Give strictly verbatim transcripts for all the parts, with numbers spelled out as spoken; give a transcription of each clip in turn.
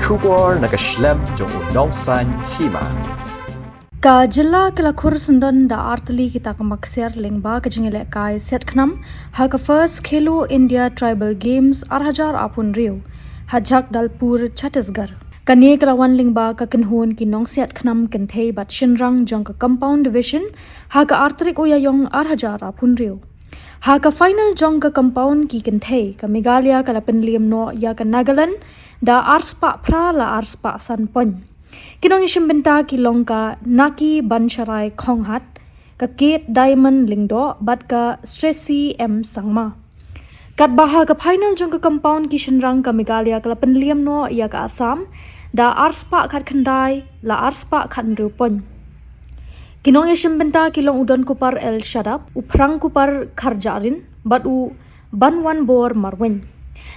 Khubor na ka shlem jong u nongsan hima. Ka jylla ka la khur syndon da artylli ki takma ksiar lyngba ka jingïalehkai siat khnam ha ka First Khelo India Tribal Games ar hajar arphew hynriew ha Jagdalpur, Chhattisgarh. Kane ka la wan lyngba ka kynhun ki nongsiat khnam kynthei bad shynrang jong ka Compound Division ha ka ar tarik u Ïaïong ar hajar arphew hynriew. Ha ka final jong ka compound ki kynthei, ka Meghalaya ka la pynliem noh ïa ka Nagaland da ar spah phra la ar spah san point. Ki nongïashim bynta ki long ka Naki Bansharai Khonghat, ka Kate Diamond Lyngdoh bad ka Stressy M Sangma. Katba ha ka final jong ka compound ki shynrang, ka Meghalaya ka la pynliem noh ïa ka Assam da ar spah khatkhyndai la ar spah khathynriew point. Ki nongïashim bynta ki long u Donkupar L Shadap, u Phrangkupar Kharjahrin bad u Banwanbor Marwein.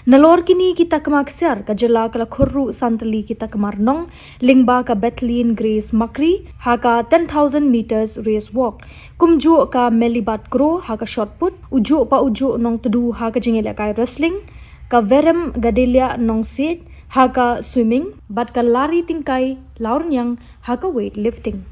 Nalor kine ki takma ksiar, ka jylla ka la khur ruh san tylli ki takma rnong lyngba ka Bethlean Grace Makri ha ka ten thousand meters race walk, kumjuh ka Melibat Kro ha ka shot put, u Juh Paujjuh Nongtdu ha ka jingïalehkai wrestling, ka Verem Gadelia Nongsiej ha ka swimming bad ka Lari Tyngkai Lawrniang ha ka weightlifting.